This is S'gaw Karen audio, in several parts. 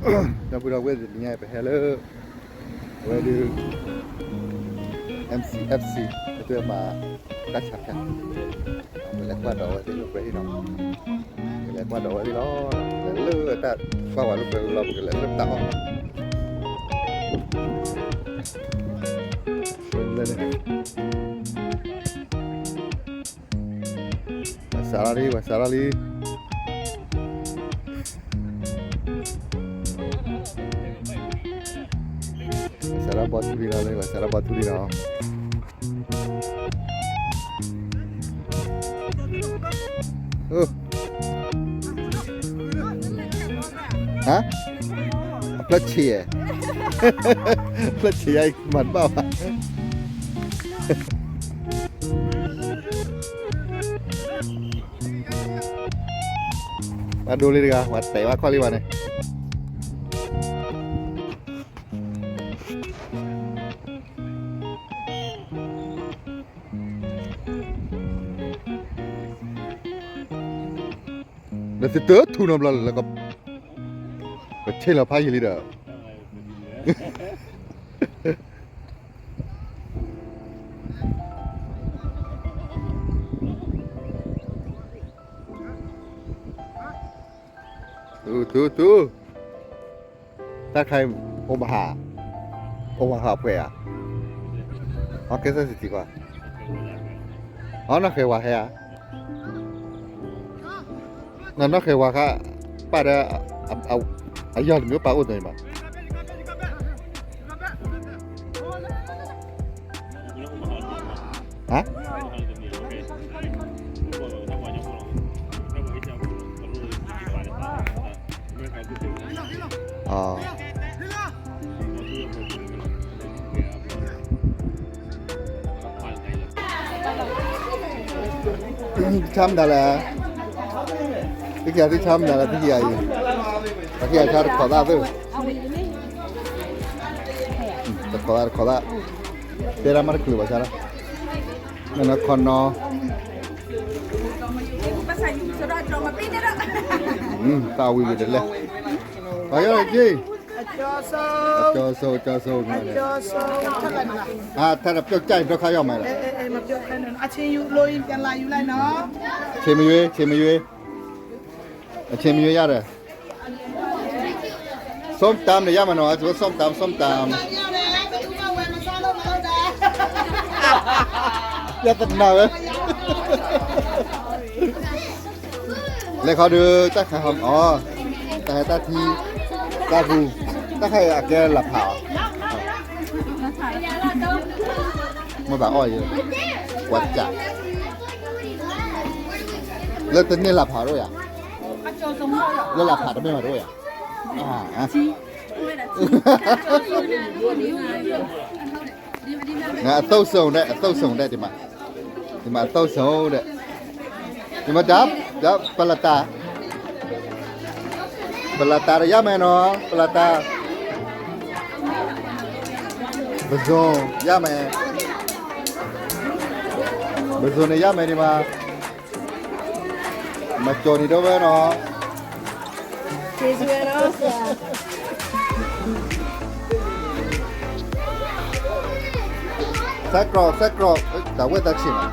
ဒီပုၢ်ဒီဝဲၢ်သ့ၣ် တနံၤအံၤ ပဟဲလၢ အဝဲဒုး M C F C ပတဲမး တၢ်ဆါဖၠၣ် ပလဲၤကွၢ်ဒီးဝဲသ့ၣ်လၢပှဲၤဟံၣ်နီၤ, ပလဲၤကွၢ်ဒီးဝဲသ့ၣ်လီၤ, ပလဲၤလၢတၢ်ကွၢ်ဝဲလၢပှဲၤလီၤ ပကလဲၤလၢတၢ်အီၣ် ပစးထီၣ်လံ ပစးထီၣ်လံ ပစးထီၣ်ဘီထူလံလီၤ, ပစးထီၣ်ဘီထူလံလီၤ. ဟါ, အဖျၢၣ်ဆံးယဲ, အဖျၢၣ်ဆံးယဲ မၤတဘၣ်ဘၣ်. ပှၤဒိလံတဂၤ ပှၤတဲာ်ဘၣ်ခီၣ်လံဘၣ်န့ၣ် ဒီးသုတထူၣ်နီတဘျီလၢ်လၢ်ကီး, ပဆ့ၣ်လီၤဖးယံာ်လံဒီး, ထူၣ်ထူၣ်ထူၣ်, တၢ်ခါအံၤ အိၣ်ဘၣ်ဟး, အိၣ်ဘၣ်ဟးဖှဲးဧါ, ဟီကဲစၢ်စံးထံကွၢ်, ဟီနီၢ်ဃဲၤဝၤဟဲဧါ, နီၢ်နီၢ်ဃဲၤဝၤခါ, ပာ်ဒီး, အယီၢ်တမံၤပာ်အိၣ်တမံၤဘၣ် ဟါ, ဆါမတၤလဲၣ်, သုကယၤသုဆါမတၤလဲၣ် သုကယၤအံၤ, ပှၤကယၤဆါတခိးသၣ်သၢ, တခိးသၣ်တခိးသၣ်, တဲဒၣ်မးတချုးဘၣ်ဆါလီၤ, နနီၢ်ခီနီၤ, တၢ်ဝံၤဝံၤတလဲၣ်, ပှၤယီၢ်လၢက့ၤ, အကၠီဆိ, အကၠီဆိ, အကၠီဆိ, အကၠီဆိ, ထါဒီးပျီၣ်ကၠၢ်အံၤ ဒိခါယီၢ်မးလဲၣ်, ဆ့မယွ့, ဆ့မယွ့, အဆ့မယွ့ယါဒီး, ส้มตำဒီးယါမးနီၤ, အဆိ ส้มตำ, ส้มตำ, ယတနာ်ဝဲ လဲၤခီဒုး တၢ်ခးဟီၣ်အီၤ, တၢ်ဟဲတၢ်ထံ, တၢ်ဟူ, တၢ်ခါအံၤအကဲလၢ်ဖးအီၤ, မ့ၢ်ဘၣ်အီၣ်ယဲ, ကွၢ်စး, လၢတန့ၢ်လၢ်ဖးတအိၣ်ယၤ, လၢလၢ်ဖးတမ့ၢ်ဘၣ်တအိၣ်ယၤ အသိးစိၤဒဲး, အသိးစိၤဒဲးဒံးမး, ဒံးမးအသိးစိၤဒဲး, ဒံးမးဒၣ်, ဒၣ်ပလတၢ်, ပလတၢ်ဒီးယါမဲာ်နီၤ, ပလတၢ်, ပစိၤ, ယါမဲာ်, ပစိၤန့ၣ်ယါမဲာ်ဒံးမး မၤကၠီၤန့ၣ်ဒီဝဲနီၤ, ဆဲးကြီး, ဆဲးကြီး, တၢ်ဝဲၢ်တၢ်ဆ့ၣ်နီၤ, ဆဲးကြီး,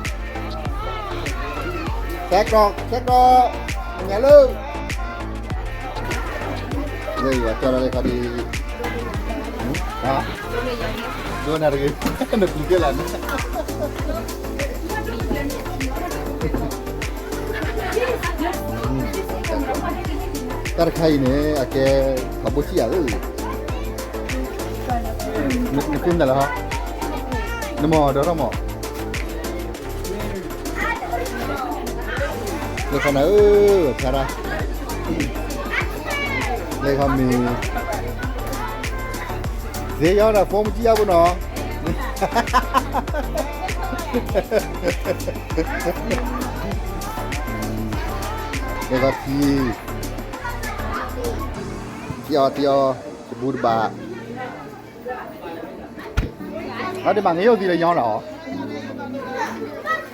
ဆဲးကြီး, မ့ၢ်လၢ လၢယွၤကၠီလီၤလၢခီဒံး, ဒိနၤတဂ့ၤ, နပျံၤကဲလၢာ်န့ၣ် တၢ်တခါအံၤန့ၣ် အကဲ ထီဘိဆံးယၤဧၢ, နဃ့မတၤလဲၣ်ဟီ, နမၤဒီးထီၣ်မး လၢခီနၤဧၢ, ဆါရၣ်, လၢခီမံၤ, စ့ယီၤဒီး ဖိမုၣ်ကံယါပူၤနီၤ, လၢခီထံ, ထံအီၤထံအီၤ, တဘူးတဘၣ် အဒံးမး ငရုတ်သီးလည်းရောင်းတာဟော,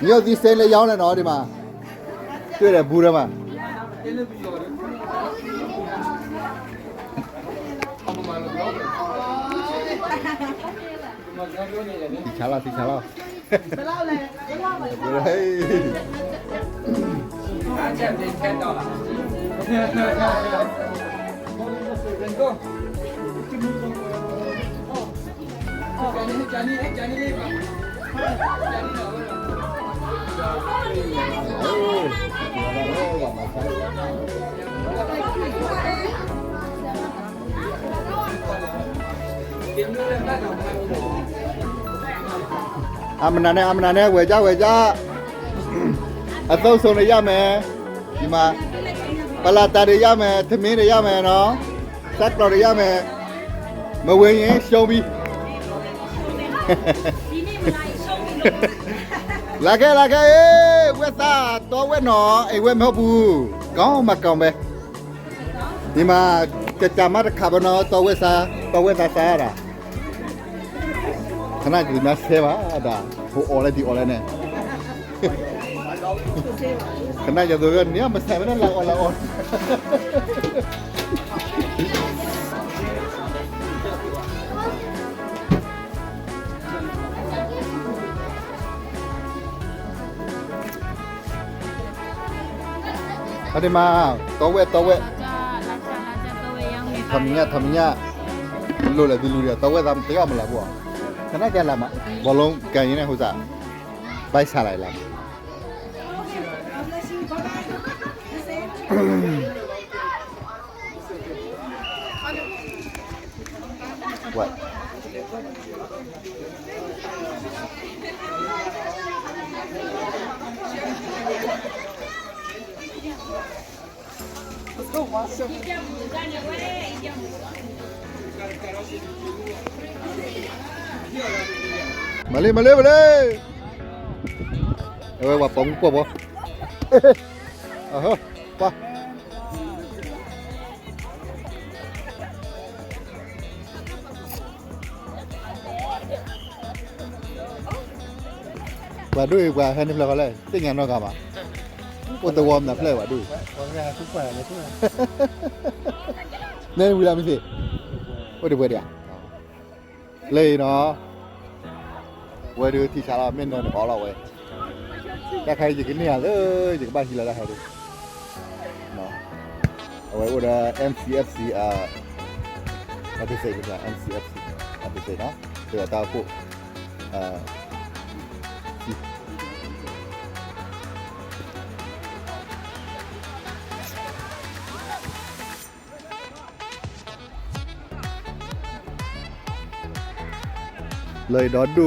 ငရုတ်သီးစိမ်းလည်းရောင်းတယ်နော် ဒီမှာ, တွေ့တယ် ဘူးထဲမှာ, သံဆါလီၤ သံဆါလီၤ အမနၤန့ၣ် အမနၤန့ၣ် ဝဲၢ်ကၠၢ် ဝဲၢ်ကၠၢ် အသုစိန့ၣ်ယၢ်မဲာ်, ယမၤ ပလၢ်တၢ်ဒီးယၢ်မဲာ်, ထမင်းဒီးယၢ်မဲာ်နီၤ, ဆၢကျီးဒီးယၢ်မဲာ်, မဝဲယဲၢ် ရှုံးပြီ. လၢခဲ လၢခဲ အ့ ဝဲၢ်သးတီဝဲၢ်နီၤ, အ့ ဝဲၢ်မ့ၢ်ဟီၣ်ပူၤ, ကီမၤကီဝဲ န့ၣ်မး, ကကးမးတခးဘၣ်နီၤ, တီဝဲၢ်သး, တီဝဲၢ်သးစါဒၣ်, ခနကမၤဆဲးဘၣ်ဒၣ်, ဟိအီၣ်လဲၣ်ဒံးအီၣ်လဲၣ်န့ၣ်, ခနကသိးန့ၣ် မဆဲးဝဲဒၣ်လၢအီၣ်လၢအီၣ် အဒ့မး, တီဝဲၢ် တီဝဲၢ်, ထီၣ်မံၤညၣ် ထီၣ်မံၤညၣ်, လိၣ်လၢသုလူၤဒီး တီဝဲၢ်သးတ့အီၣ်မလၤဘၣ်, ခနကလၤမး, ဘီလုံးကန်ရင်နဲ့ ဟိုစား, ဘၣ်ဆါလာလၤမး ဝဲ မၤလံ မၤလံ မၤလံ, အဝဲ ဝဲပိာ်မုၣ်ပိာ်ဘီ, အဟၢ ပှၤ ပှၤဒိၣ်အံၤ ပှၤဟဲန့ၣ်ဖျၢၣ်ဃီလဲၣ်, သ့ၣ်ညါနီတဂၤဘၣ်, အိၣ်တဝီမနုၤဖျၢၣ်ဘၣ်ဒိၣ်အံၤ, နဲနဝံၤလၢမ့ၢ်သ့ၣ်, အိၣ်တပှဲၤဒံးဧါ, လၢအံၤနီၤ ဝဲဒုးထံဆါလီၤ မ့ၢ်နၢၤန့ၣ်အီလီၤဝဲ, တၢ်ခါအံၤယကန့ၢ်ဧါလၢ ယကဘၣ်ဟံးလီၤတၢ်ဟဲဒုး, အဝဲအိၣ်ဒီး M C F C, အ office တဖျၢၣ် M C F C office နီၤ, ဒီးတၢ်အိၣ်ဖှိၣ် လၢအံၤဒီဒူၣ် ဝံၤလံ. ယံၤလၢအတု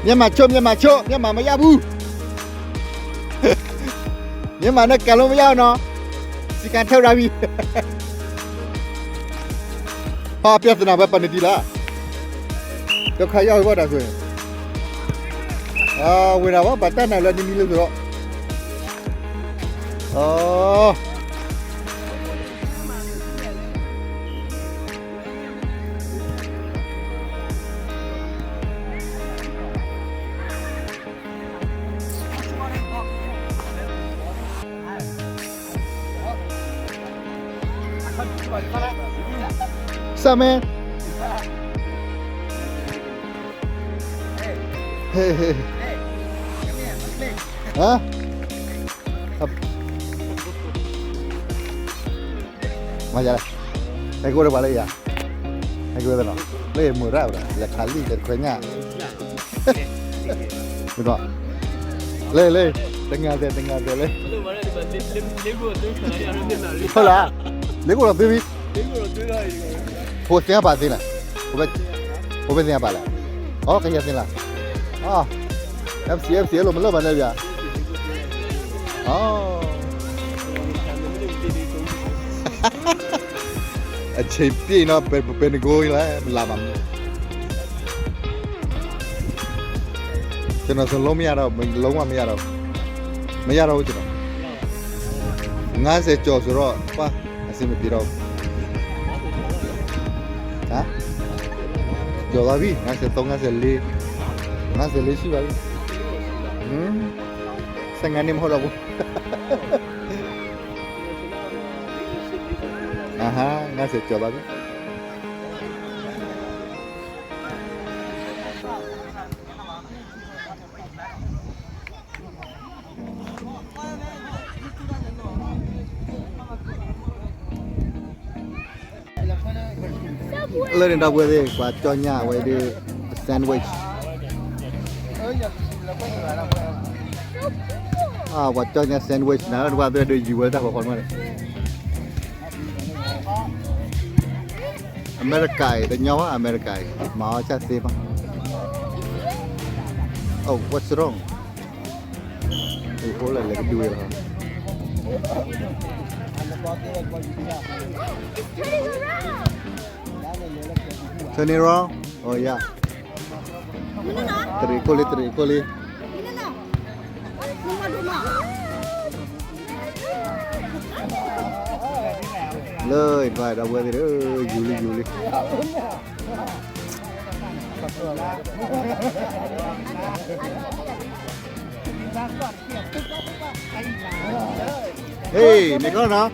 မျက်မှန်ချုပ် မျက်မှန်ချုပ် မျက်မှန်မရဘူး မျက်မှန်နဲ့ကန်လို့မရဘူးနော် စည်းကမ်းထုတ်ထားပြီ ဟာပြဿနာပဲ ပန်နေပြီလား ဒုက္ခရောက်ပြီဒါဆိုရင် အာ ဝင်တာပေါ့ ဘာတတ်နိုင်လဲ နည်းနည်းလေးဆိုတော့ อ๋อ စမ့ ဟဲ ဟဲ ဟဲ ဟဲ ဟဲ မၤယၤလဲၣ်, ဟဲကအိၣ်ဒီးပှၤလၢယၤ, ဟဲကအိၣ်သနီၤ, လၢယမုာ်ရၣ်ဝဲဒၣ် လဲၤခးလံၣ်လဲၤတခွဲညၣ်, လၢလၢ, တငါတဲတငါတဲလၢ, ဟလၢ, လ့ကိၣ်ဒီးသုမံ, ဖိသ့ၣ်ညါပာ်သ့လဲၣ်, ဖိသ့ၣ်ညါပာ်လဲၣ်, အကယၤသ့ၣ်လၢ, FC FC အဲၣ်လိာ်မ့ၢ်လၢဘၣ်န့ၣ်ယၤ အချိန်ပြည့်နော်, ပဲနဂိလဲၣ်, မလာပါဘူး. ကျွန်တော်ဆိုလုံးမရတော့ဘူး, လုံးဝမရတော့ဘူး, မရတော့ဘူးကျွန်တော်, ငါးဆယ်ကျော်ဆိုတော့ ကွာ, အဆင်မပြေတော့ဘူး. ဟမ်, ကျော်သွားပြီ, ငါးဆယ်သုံး, ငါးဆယ်လေး, ငါးဆယ်လေးရှိပါပြီ. ဟမ်, ဆယ့်ငါးနှစ်မဟုတ်တော့ဘူး. အာဟာ, ငါးဆယ်ကျော်သွားပြီ. လၢန့ၣ်ဒီပုၢ်ဝဲၢ်သ့ၣ် ပှၤကၠီညါဝဲဒၣ် sandwich, ပှၤကၠီညါ sandwich နၤလၢတကွၢ်သ့ၣ်ဒုးယူၤဝဲတၢ်ဃီဃီမးန့ၣ် အမဲရကၤအံၤ တညီဘၣ် အမဲရကၤအံၤ မၤအီၣ်ဆၣ်သ့ဘၣ်. Oh, what's wrong? အံၤဖိလၢလဲၤကဒုးဝဲလီၤ. Turn it around? Oh, yeah. တရံးခိၣ်လံ တရံးခိၣ်လံ. လၢအံၤတဘၣ်ဒီပုၢ်ဝဲၢ်သ့ၣ်ဧၢ, ယူၤလံ ယူၤလံ. Hey, မ့ၢ်ကီၢ်နီၤ.